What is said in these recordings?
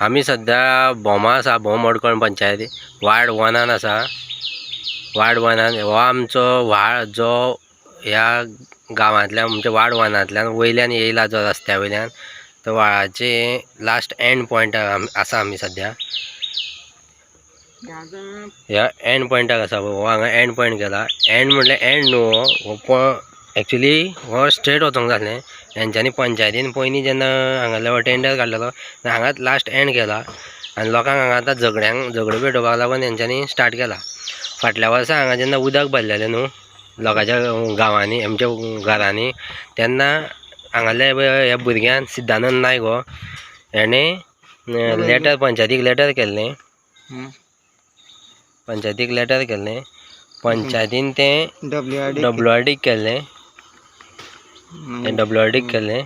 आमी सद्या भोमा आसा, भोम मडकण पंचायती वार्ड 1 आसा. वार्ड 1 हो आमचो व्हाळ जो ह्या गांवांतल्यान म्हणजे वार्ड 1 वयल्यान येयला जो रस्त्या वयल्यान, तो व्हाळाचे लास्ट एंड पॉयंट आसा आमी सद्या. ह्या एंड पॉयंटाक आसा. हो हांगा एंड पॉयंट केला. एंड म्हटल्यार एंड न्हू, हो एक्चुली हो स्ट्रेट वचोंक जाय आसलें. हेंच्यांनी पंचायतीन पयलीं जेन्ना हांगासरलो हो टेंडर काडलेलो हांगाच लास्ट एंड केला आनी लोकांक हांगा आतां झगडें पेटोवपाक लागून हेंच्यांनी स्टार्ट केला. फाटल्या वर्सा हांगा जेन्ना उदक भरलेलें न्हू लोकांच्या गांवांनी, आमच्या घरांनी, तेन्ना हांगासरल्या ह्या भुरग्यान सिद्धानंद नायक हो हेणें लेटर पंचायतीक लेटर केल्लें. पंचायतीक लेटर केल्लें. पंचायतीन तें डब्ल्यू आर डीक केल्लें. डब्ल्यू आर डीक केल्लें.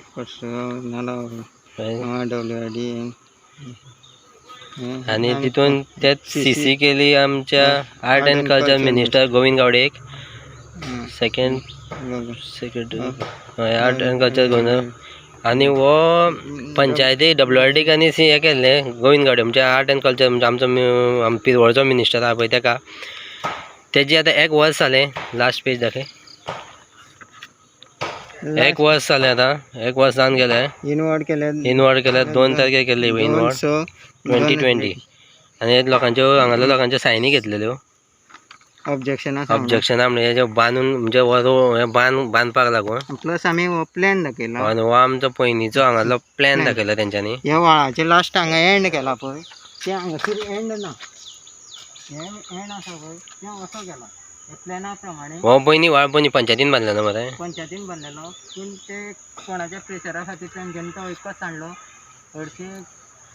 आनी तितून तेच सी सी केली आमच्या art and culture minister Govind गावडेक, second secretary art and culture Govind. आनी हो पंचायती डब्ल्यू आर डीक आनी सी हें केल्लें गोविंद गावडे म्हणजे आर्ट एंड कल्चर म्हणजे आमचो पिरवळचो मिनिस्टर आहा पळय तेका. तेजी आतां एक वर्स जालें. लास्ट पेज दाखय. एक वर्स जालें, आतां एक वर्स जावन गेलें. इनवर्ड केले. इनवर्ड केल्या, 2 तारखेर केल्ली इनवर्ड, 2020. आनी लोकांच्यो हांगासरल्या लोकांच्यो सायनी घेतलेल्यो. ऑब्जेक्शन. ऑब्जेक्शना म्हणजे बांदून म्हणजे हो बांद बांदपाक लागून. प्लस आमी हो प्लॅन दाखयला. आनी हो आमचो पयलींचो हांगासरलो प्लॅन दाखयला तेंच्यांनी. ह्या व्हाळाचे लास्ट हांगा एंड केला पळय, ते हांगासर एंड ना, हे एंड आसा पळय तें असो केला हे प्लॅना प्रमाणे. हो पयलीं व्हाळ पयलीं पंचायतीन बांदलेलो मरे. पंचायतीन बांदलेलो, पूण ते कोणाच्या प्रेशरा खातीर तेंच्यांनी तो एकच सांडलो. हरशीं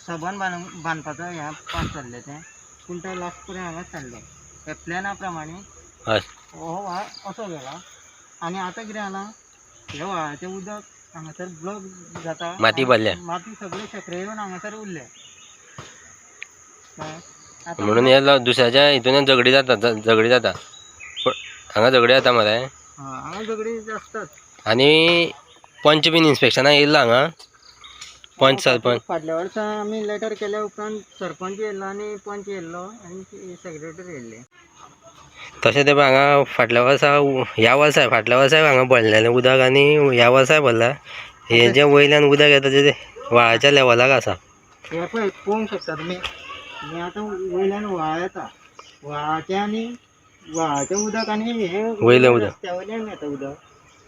सबन बांदपाचो हें पास जाल्लें तें, पूण तो लास्ट पर्यंत हांगाच सांडलो ह्या प्लॅना प्रमाणे. हय. हो व्हाळ असो गेला आनी आतां कितें जालां, ह्या व्हाळाचें उदक हांगासर ब्लॉक जाता. माती भरल्या. माती सगळे शेंकरे येवन हांगासर उरले. म्हणून हे दुसऱ्याच्या हितून झगडी जाता, झगडी जाता हांगा, झगडी जाता मरे. हांगा झगडी आसतात. आनी पंच बीन इन्स्पेक्शनाक येयल्लो हांगा, पंच सरपंच. फाटल्या वर्सा आमी लेटर केल्या उपरांत सरपंच येयल्लो आनी पंच येयल्लो आनी सेक्रेटरी येयल्ले. तशें तें हांगा फाटल्या वर्सा, ह्या वर्साय, फाटल्या वर्साय हांगा भरलेलें उदक आनी ह्या वर्साय भरलां. हें जें वयल्यान उदक येता तें व्हाळाच्या लेवलाक आसा. हें पळय, पळोवंक शकता तुमी, हें आतां वयल्यान व्हाळ येता, व्हाळाचें आनी व्हाळाचें उदक आनी हें वयलें उदक. रस्त्या वयल्यान येता उदक.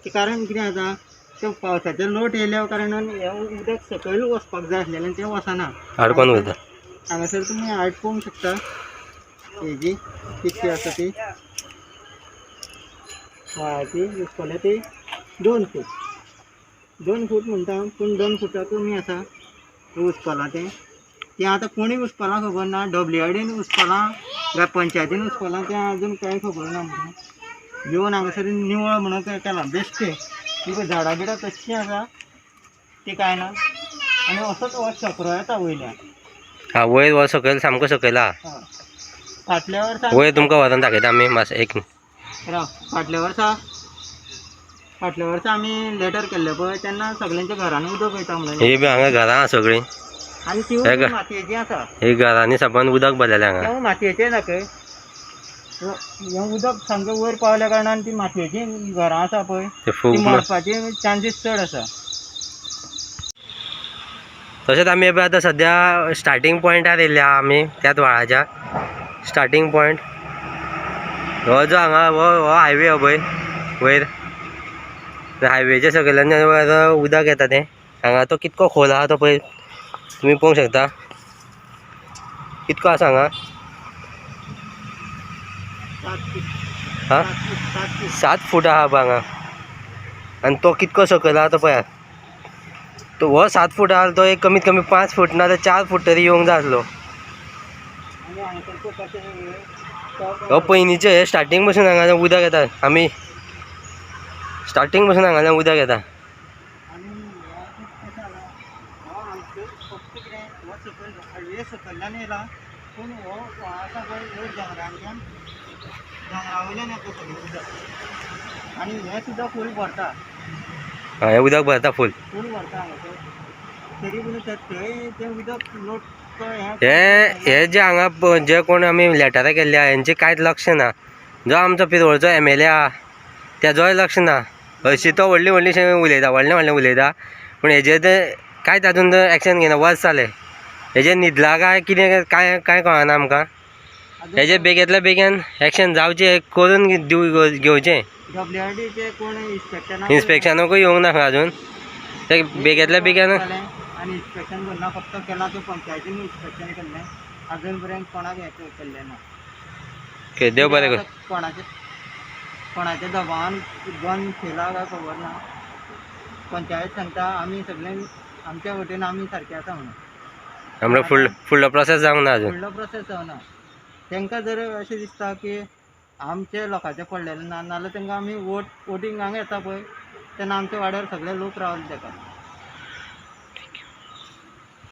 तें कारण कितें जाता, तें पावसाचें लोट येयल्या कारणान हें उदक सकयल वचपाक जाय आसलेलें तें वचना. आडकोन उरता. हांगासर तुमी हायट पळोवंक शकता हेजी कितकी आसा ती व्हाळाची. उस्पल्या ती 2 फूट, 2 फूट म्हणटा, पूण 2 फुटा कमी आसा उस्पलां तें. तें आतां कोणी उस्पलां खबर ना, डब्ल्यू आर डीन उस्पलां काय पंचायतीन उस्पलां तें अजून कांय खबर ना आमकां. येवन हांगासर निवळ म्हणून केलां बेश्टें. ती झाडां बिडां तश्शीं आसा, ती कांय ना. आनी असोच हो शकरो येता वयल्यान. हा, वयर हो सकयल, सामको सकयल आहा. फाटल्या वर्सा वयर तुमकां व्हरोन दाखयता आमी मातशें एक. राव, फाटल्या वर्सा आमी लेटर केल्लें पळय, तेन्ना सगल्यांच्या घरांनी उदक वयता म्हणून. ही बी हांगा घरां आहा सगळीं. आनी तिवूय मातयेची आसा. ही घरांनी सबंद उदक भरलेलें हांगा. तेवूय मातयेचें दाखय. हें उदक सामकें वयर पावल्या कारणान ती मातयेची घरां आसा पळय, ते ती फूग मरपाची चान्सीस चड आसा. तशेंच आमी आतां सद्या स्टार्टींग पॉयंटार येयल्ले आहा आमी त्याच व्हाळाच्या. स्टार्टींग पॉयंट हो जो हांगा हो हो हायवे हो पळय वयर, हायवेच्या सकयल्यान उदक येता तें हांगा. तो कितको खोल आहा तो पळय तुमी पळोवंक शकता, कितको आसा हांगा. हा, 7 फूट आहा पळय हांगा. आनी तो कितको सकयल आहा तो पळयात. तो हो 7 फूट आहा, तो एक कमीत कमी 5 फूट ना जाल्यार 4 फूट तरी येवंक जाय आसलो. हो पयलींचे हे स्टार्टींग पासून हांगा उदक येता, आमी स्टार्टींग पासून हांगा उदक येता. आनी कशें जाला, हो आमचो फक्त कितें हो सकयल हायवे सकयल्यान येयला, पूण हो व्हाळ आसा पळय वयर दोंगरांतल्यान, दोंगरा वयल्यान येता सगळें उदक आनी हें सुद्दां फूल भरता. हें उदक भरता फूल. फूल भरता हांगासर. तरी पूण थंय तें उदक लोट हे हे जे हांगा जे कोण आमी लेटरां केल्ले आहा हेंचें कांयच लक्ष ना. जो आमचो पिरवळचो MLA आहा तेजोय लक्ष ना. हरशीं तो व्हडली व्हडलीशें उलयता, व्हडलें व्हडलें उलयता, पूण हेजेर ते कांयच आजून एक्शन घेयना. वर्स जालें हेजेर न्हिदला काय कितें काय काय कळना आमकां. हेजे बेगींतल्या बेगीन एक्शन जावचें, करून घेवचें. WRD कोण इन्स्पेक्शनाकूय येवंक ना अजून. ते बेगींतल्या बेगीन आनी इन्स्पेक्शन करना, फक्त केलां तें पंचायतीन इन्स्पेक्शन केल्लें, अजून पर्यंत कोणाक हें केल्लें ना. ओके, देव बरें करूं. कोणाच्या दबावान बंद केला काय खबर ना. पंचायत सांगता आमी सगळे आमच्या वटेन आमी सारके आसा म्हणून. आमकां फुडलो प्रोसेस जावंक ना अजून. फुडलो प्रोसेस जावना. तांकां जर अशें दिसता की आमचे लोकांचें पडलेलें ना, नाजाल्यार तांकां आमी वोटिंगाक येता पळय तेन्ना आमच्या वाड्यार सगळे लोक रावले ताका.